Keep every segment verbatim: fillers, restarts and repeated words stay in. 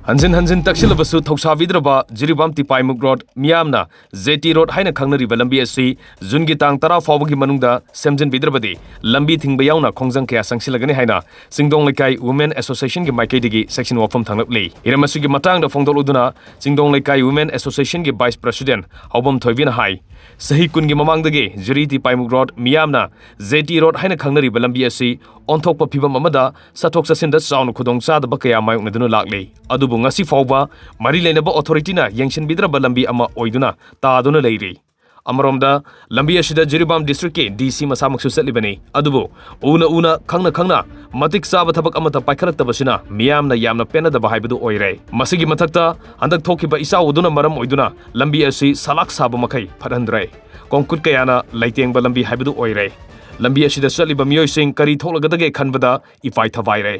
ꯍꯟꯖꯤꯟ ꯍꯟꯖꯤꯟ ꯇꯛꯁꯤꯜꯂꯕꯁꯨ ꯊꯧꯁꯥꯕꯤꯗ꯭ꯔꯕ ꯖꯤꯔꯤꯕꯥꯝ ꯇꯤꯄꯥꯏꯃꯨꯛ ꯔꯣꯗ, ꯃꯤꯌꯥꯝꯅ ꯖꯦ ꯇꯤ ꯔꯣꯗ ꯍꯥꯏꯅ ꯈꯪꯅꯔꯤꯕ ꯂꯝꯕꯤ ꯑꯁꯤ ꯖꯨꯟꯒꯤ ꯇꯥꯡ ꯇꯔꯥ ꯐꯥꯎꯕꯒꯤ ꯃꯅꯨꯡꯗ ꯁꯦꯝꯖꯤꯟꯕꯤꯗ꯭ꯔꯕꯗꯤ ꯂꯝꯕꯤ ꯊꯤꯡꯕ ꯌꯥꯎꯅ ꯈꯣꯡꯖꯪ ꯀꯌꯥ ꯆꯪꯁꯤꯜꯂꯒꯅꯤ ꯍꯥꯏꯅ ꯆꯤꯡꯗꯣꯡ ꯂꯩꯀꯥꯏ Women Association ꯒꯤ ꯃꯥꯏꯀꯩꯗꯒꯤ ꯁꯦꯛꯁꯟ ꯋꯥꯐꯝ ꯊꯥꯡꯂꯞꯂꯤ꯫ ꯍꯤꯔꯝ ꯑꯁꯤꯒꯤ ꯃꯇꯥꯡꯗ ꯐꯣꯡꯗꯣꯛꯂꯗꯨꯅ ꯆꯤꯡꯗꯣꯡ ꯂꯩꯀꯥꯏ Women Association ꯒꯤ Vice President ꯍꯥꯎꯕꯝ ꯊꯣꯏꯕꯤꯅ ꯍꯥꯏ, ꯆꯍꯤ ꯀꯨꯟꯒꯤ ꯃꯃꯥꯡꯗꯒꯤ ꯖꯤꯔꯤ ꯇꯤꯄꯥꯏꯃꯨꯛ ꯔꯣꯗ, ꯃꯤꯌꯥꯝꯅ ꯖꯦ ꯇꯤ ꯔꯣꯗ ꯍꯥꯏꯅ ꯈꯪꯅꯔꯤꯕ ꯂꯝꯕꯤ ꯑꯁꯤ ꯑꯣꯟꯊꯣꯛꯄ ꯐꯤꯕꯝ ꯑꯃꯗ ꯆꯠꯊꯣꯛ ꯆꯠꯁꯤꯟꯗ ꯆꯥꯎꯅ ꯈꯨꯗꯣꯡꯆꯥꯗꯕ ꯀꯌꯥ ꯃꯥꯌꯣꯛꯅꯗꯨꯅ ꯂꯥꯛꯂꯤ꯫ ꯑꯗꯨꯕꯨ ꯉꯁꯤ ꯐꯥꯎꯕ ꯃꯔꯤ ꯂꯩꯅꯕ authority ꯅ ꯌꯦꯡꯁꯤꯟꯕꯤꯗ꯭ꯔꯕ ꯂꯝꯕꯤ ꯑꯃ ꯑꯣꯏꯗꯨꯅ ꯇꯥꯗꯨꯅ ꯂꯩꯔꯤ꯫ ꯑꯃꯔꯣꯝꯗ ꯂꯝꯕꯤ ꯑꯁꯤꯗ ꯖꯤꯔꯤꯕꯥꯝ district ꯀꯤ D C ꯃꯁꯥꯃꯛꯁꯨ ꯆꯠꯂꯤꯕꯅꯤ꯫ ꯑꯗꯨꯕꯨ ꯎꯅ ꯎꯅ, ꯈꯪꯅ ꯈꯪꯅ ꯃꯇꯤꯛ ꯆꯥꯕ ꯊꯕꯛ ꯑꯃꯠꯇ ꯄꯥꯏꯈꯠꯂꯛꯇꯕꯁꯤꯅ ꯃꯤꯌꯥꯝꯅ ꯌꯥꯝꯅ ꯄꯦꯟꯅꯗꯕ ꯍꯥꯏꯕꯗꯨ ꯑꯣꯏꯔꯦ꯫ ꯃꯁꯤꯒꯤ ꯃꯊꯛꯇ ꯍꯟꯗꯛ ꯊꯣꯛꯈꯤꯕ ꯏꯆꯥꯎ ꯑꯗꯨꯅ ꯃꯔꯝ ꯑꯣꯏꯗꯨꯅ ꯂꯝꯕꯤ ꯑꯁꯤ ꯁꯂꯥꯛ ꯁꯥꯕ ꯃꯈꯩ ꯐꯠꯍꯟꯗ꯭ꯔꯦ꯫ ꯀꯣꯡꯀꯨꯠ ꯀꯌꯥꯅ ꯂꯩꯇꯦꯡꯕ ꯂꯝꯕꯤ ꯍꯥꯏꯕꯗꯨ ꯑꯣꯏꯔꯦ꯫ ꯂꯝꯕꯤ ꯑꯁꯤꯗ ꯆꯠꯂꯤꯕ ꯃꯤꯑꯣꯏꯁꯤꯡ ꯀꯔꯤ ꯊꯣꯛꯂꯒꯗꯒꯦ ꯈꯟꯕꯗ ꯏꯄꯥꯏ ꯊꯕꯥꯏꯔꯦ꯫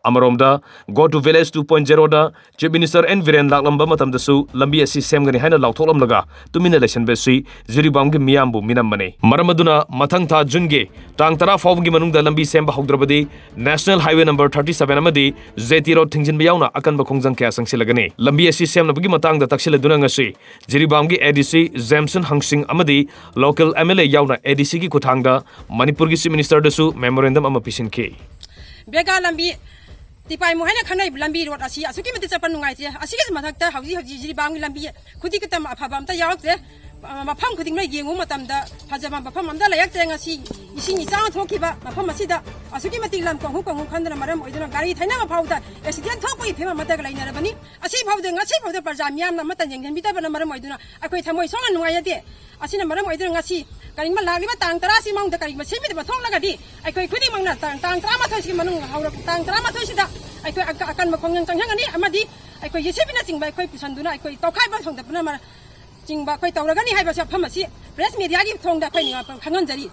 ꯑꯃꯔꯣꯝꯗ Go to Village two point zero the Chief Minister N Biren ꯂꯥꯛꯂꯝꯕ ꯃꯇꯝꯗꯁꯨ ꯂꯝꯕꯤ ꯑꯁꯤ ꯁꯦꯝꯒꯅꯤ ꯍꯥꯏꯅ ꯂꯥꯎꯊꯣꯛꯂꯝꯂꯒ ꯇꯨꯃꯤꯟꯅ ꯂꯩꯁꯤꯟꯕ ꯑꯁꯤ ꯖꯤꯔꯤꯕꯥꯝꯒꯤ ꯃꯤꯌꯥꯝꯕꯨ ꯃꯤꯅꯝꯕꯅꯤ꯫ ꯃꯔꯝ ꯑꯗꯨꯅ ꯃꯊꯪ ꯊꯥ ꯖꯨꯟꯒꯤ ꯇꯥꯡ ꯇꯔꯥ ꯐꯥꯎꯕꯒꯤ ꯃꯅꯨꯡꯗ ꯂꯝꯕꯤ ꯁꯦꯝꯕ ꯍꯧꯗ꯭ꯔꯕꯗꯤ National Highway number thirty seven ꯑꯃꯗꯤ ꯖꯦ ꯇꯤ ꯔꯣꯗ ꯊꯤꯡꯖꯤꯟꯕ ꯌꯥꯎꯅ ꯑꯀꯟꯕ ꯈꯣꯡꯖꯪ ꯀꯌꯥ ꯆꯪꯁꯤꯜꯂꯒꯅꯤ꯫ ꯂꯝꯕꯤ ꯑꯁꯤ ꯁꯦꯝꯅꯕꯒꯤ ꯃꯇꯥꯡꯗ ꯇꯛꯁꯤꯜꯂꯗꯨꯅ ꯉꯁꯤ ꯖꯤꯔꯤꯕꯥꯝꯒꯤ A D C ꯖꯦꯝꯁꯟ ꯍꯪꯁꯤꯡ ꯑꯃꯗꯤ local M L A ꯌꯥꯎꯅ A D C ꯒꯤ ꯈꯨꯠꯊꯥꯡꯗ ꯃꯅꯤꯄꯨꯔꯒꯤ Chief Minister ꯗꯁꯨ memorandum ꯑꯃ ꯄꯤꯁꯤꯟꯈꯤ꯫ ꯕꯦꯒꯥ ꯂꯝꯕꯤ, ꯇꯤꯄꯥꯏꯃꯨ ꯍꯥꯏꯅ ꯈꯪꯅꯔꯤꯕ ꯂꯝꯕꯤ ꯔꯣꯗ ꯑꯁꯤ ꯑꯁꯨꯛꯀꯤ ꯃꯇꯤꯛ ꯆꯠꯄ ꯅꯨꯡꯉꯥꯏꯇꯦ꯫ ꯑꯁꯤꯒꯤ ꯃꯊꯛꯇ ꯍꯧꯖꯤꯛ ꯍꯧꯖꯤꯛ ꯖꯤꯔꯤꯕꯥꯝꯒꯤ ꯂꯝꯕꯤ ꯈꯨꯗꯤꯡꯃꯛꯇ ꯑꯐꯕ ꯑꯝꯇ ꯌꯥꯎꯔꯛꯇꯦ꯫ ꯑ, ꯃꯐꯝ ꯈꯨꯗꯤꯡꯃꯛ ꯌꯦꯡꯉꯨꯕ ꯃꯇꯝꯗ ꯐꯖꯕ ꯃꯐꯝ ꯑꯝꯇ ꯂꯩꯔꯛꯇ꯭ꯔꯦ꯫ ꯉꯁꯤ ꯏꯁꯤꯡ ꯏꯆꯥꯎ ꯊꯣꯛꯈꯤꯕ ꯃꯐꯝ ꯑꯁꯤꯗ ꯑꯁꯨꯛꯀꯤ ꯃꯇꯤꯛ ꯂꯝ ꯀꯣꯡꯍꯨ ꯀꯣꯡꯍꯨ ꯈꯟꯗꯅ ꯃꯔꯝ ꯑꯣꯏꯗꯨꯅ ꯒꯥꯔꯤ ꯊꯩꯅꯕ ꯐꯥꯎꯗ accident ꯊꯣꯛꯄꯒꯤ ꯐꯤꯕꯝ ꯑꯃꯠꯇ ꯂꯩꯅꯔꯕꯅꯤ꯫ ꯑꯁꯤ ꯐꯥꯎꯗ, ꯉꯁꯤ ꯐꯥꯎꯗ ꯄ꯭ꯔꯖꯥ ꯃꯤꯌꯥꯝꯅ ꯑꯃꯠꯇ ꯌꯦꯡꯁꯤꯟꯕꯤꯗꯕꯅ ꯃꯔꯝ ꯑꯣꯏꯗꯨꯅ ꯑꯩꯈꯣꯏ ꯊꯃꯣꯏ ꯁꯣꯛꯅ ꯅꯨꯡꯉꯥꯏꯖꯗꯦ꯫ ꯑꯁꯤꯅ ꯃꯔꯝ ꯑꯣꯏꯗꯨꯅ ꯉꯁꯤ ꯀꯔꯤꯒꯨꯝꯕ ꯂꯥꯛꯂꯤꯕ ꯇꯥꯡ ꯇꯔꯥꯁꯤ ꯃꯅꯨꯡꯗ ꯀꯔꯤꯒꯨꯝꯕ ꯁꯦꯝꯕꯤꯗꯕ ꯊꯣꯛꯂꯒꯗꯤ ꯑꯩꯈꯣꯏ ꯈꯨꯗꯤꯡꯃꯛꯅ ꯇꯥꯡ, ꯇꯥꯡ ꯇꯔꯥꯃꯥꯊꯣꯏꯁꯤꯒꯤ ꯃꯅꯨꯡ ꯍꯧꯔꯛ-, ꯇꯥꯡ ꯇꯔꯥꯃꯥꯊꯣꯏꯁꯤꯗ ꯑꯩꯈꯣꯏ ꯑꯀ-, ꯑꯀꯟꯕ ꯈꯣꯡꯖꯪ ꯆꯪꯁꯤꯟꯒꯅꯤ ꯑꯃꯗꯤ ꯑꯩꯈꯣꯏ ꯖꯦ ꯁꯤ ꯕꯤꯅꯆꯤꯡꯕ ꯑꯩꯈꯣꯏ ꯄꯨꯁꯟꯗꯨꯅ ꯑꯩꯈꯣꯏ ꯇꯧꯈꯥꯏꯕ ꯊꯣꯡꯗꯠꯄꯅ ꯃꯔ-, ꯆꯤꯡꯕ ꯑꯩꯈꯣꯏ ꯇꯧꯔꯒꯅꯤ ꯍꯥꯏꯕꯁꯤ ꯋꯥꯐꯝ ꯑꯁꯤ press media ꯒꯤ ꯊꯣꯡꯗ ꯑꯩꯈꯣꯏ ꯈꯪꯍꯟꯖꯔꯤ꯫